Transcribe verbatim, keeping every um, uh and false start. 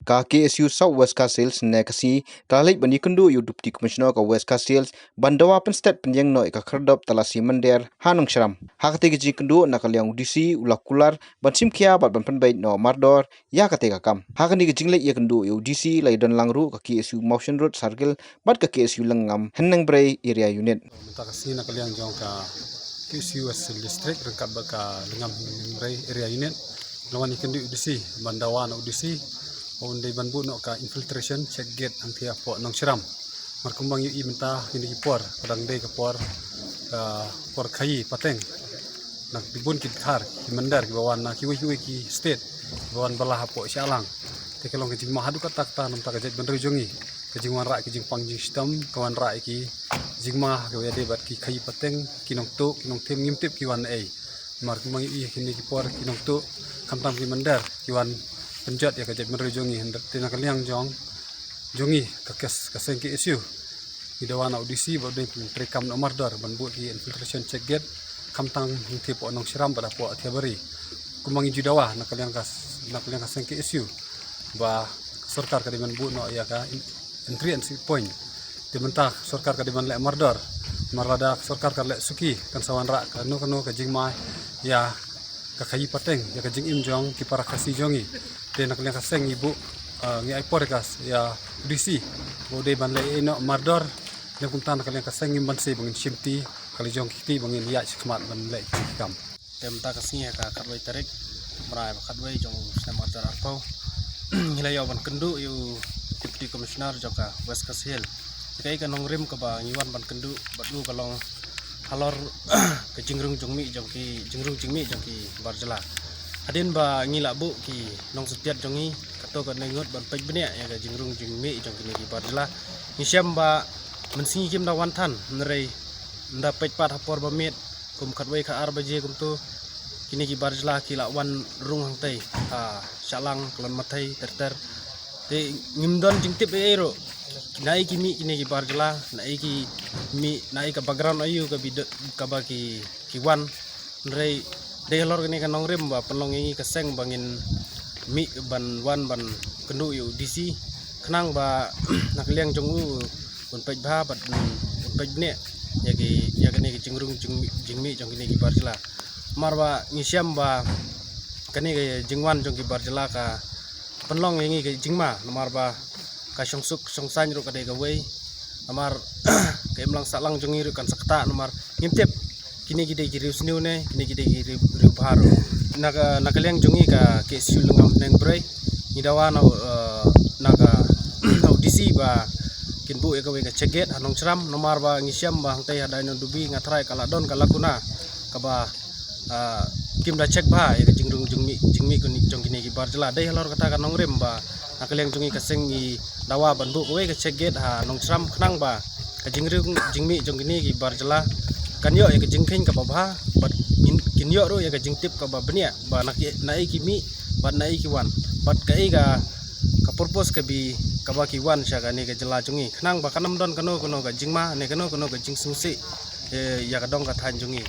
Ka K S U South West Khasi Hills ne ka sngi ka la leit ban ïakynduh ïa u Deputy Commissioner ka West Khasi Hills ban dawa pynstet pynïeng noh ïa ka khyrdop talasi mynder ha Nongshram. Ha katei ka jingkynduh na ka liang u D C u la kular ban shim khia bad ban pynbeit noh mardor ïa katei ka kam. Ha kane ka jingleit ïakynduh ïa u D C la ïadon lang ruh ka K S U Mawshynrut Circle bad ka K S U Lyngngam Hynñiewbrei Area Unit. Mynta ka sngi na ka liang jong ka K S U West District ryngkat bad ka Lyngngam Hynñiewbrei Area Unit la wan ïakynduh ïa u D C ban dawa na u D C ba un dei ban buh noh ka infiltration check gate hangtei hapoh Nongshram. Namar kumba ngi ïohi mynta kine ki por ka dang dei ka por, ka por khaïi pateng. Na ki bun ki dkhar ki mynder kiba wan na kiwei kiwei ki state kiba wan bylla hapoh Shillong. Te ka long ka jingma haduh katta katta namar ka jaitbynriew jong ngi. Ka jingwanrah ki jingpang jingshitom, ka wanrah ïa ki jingma kiba ïadei bad ki khaïi pateng, ki nongtuh, ki nongthim, ngim tip ki wan naei. Namar kumba ngi ïohi kine ki por ki nongtuh khamtam ki mynder ki wan pynjot ïa ka jaitbynriew jong ngi. Hynrei te na ka liang jong jong ngi ka kes, ka seng K S U ngi dawa na u D C ba un dei ban treikam noh mardor ban buh ki infiltration check gate khamtam hangtei hapoh Nongshram bad hapoh Athiabari. Kumba ngi ju dawa na ka liang ka, na ka liang ka seng K S U ba sorkar ka dei ban buh noh ïa ka in-, entry and exit point. Te mynta sorkar ka dei ban leh mardor. Namar lada sorkar ka leh suki kan sa wanrah kano kano ka jingma ïa ka khaïi pateng, ïa ka jingim jong ki para Khasi jong ngi. Te na ka liang ka seng ngi buh, ah, ngi ai por ïa ka s-, ïa u D C ba u dei ban leh ïa noh mardor. Te kumta na ka liang ka seng ngim banse ba ngin shimti ka la jong ki kti ba ngin ïaid shakhmat ban leh ki kam. Te mynta ka sngi ha ka khatwei tarik Mrai ba khatwei jong u snem arhajar arphew ngi la ïoh ban kynduh ïa u Deputy Commissioner jong ka West Khasi Hills. Te kaei ka nongrim kaba ngi wan ban kynduh bad u ka long halor ka jingrung jingmih jong ki, jingrung jingmih jong ki bar jylla. Hadien ba ngi la buh ki nongsatia jong ngi kato ka ngut ban peit bniah ïa ka jingrung jingmih jong kine ki bar jylla. Ngi shem ba mynsngi kim da wan than, hynrei ynda peit pat ha por ba miet kum khatwei khatar baje kumto, kine ki bar jylla ki la wan rung hangtei ha Shillong, Khlon Mathei, ter ter. Te ngim don jingtip ei ei ruh naei ki mih kine ki bar jylla, naei ki mih, naei ka background aïu kaba ki, kaba ki, ki wan. Hynrei dei halor kane ka nongrim ba pynlong ïa ngi ka seng ba ngin mih ban wan ban kynduh ïa u D C khnang ba na ka liang jong u un peit bha bad un peit bniah ïa ki, ïa kane ka jingrung jingmih, jingmih jong kine ki bar jylla. Namar ba ngi shem ba kane ka jingwan jong ki bar jylla ka pynlong ïa ngi ka jingma, namar ba ka shongsuk shongsaiñ ruh ka dei kawei. Namar ka imlang sahlang jong ngi ruh kan sa ktah, namar ngim tip kine ki dei ki riewsniew ne kine ki dei ki riew, riew bha ruh. Na ka, na ka liang jong ngi ka K S U Lyngngam Hynñiewbrei ngi dawa na, eh, na ka, na u D C ba kin buh ïa kawei ka check gate ha Nongshram, namar ba ngi shem ba hangtei ha Dai Nongdubi nga tharai ka la don ka lacuna kaba, ah, kim da check bha ïa ka jingrung jingmih, jingmih jong kine ki bar jylla. Dei halor kata ka nongrim ba na ka liang jong ngi ka seng ngi dawa ban buh kawei ka check gate ha Nongshram khnang ba ka jingrung jingmih jong kine ki bar jylla kan ïoh ïa ka jingkheiñ kaba bha bad kin, kin ïoh ruh ïa ka jingtip kaba bniah ba na ki, naei ki mih bad naei ki wan bad kaei ka, ka purpose kabi, kaba ki wan sha kane ka jylla jong ngi khnang ba kan ym don kano kano ka jingma ne kano kano ka jingsngewsih, eh, ïa ka dong ka thaiñ jong ngi.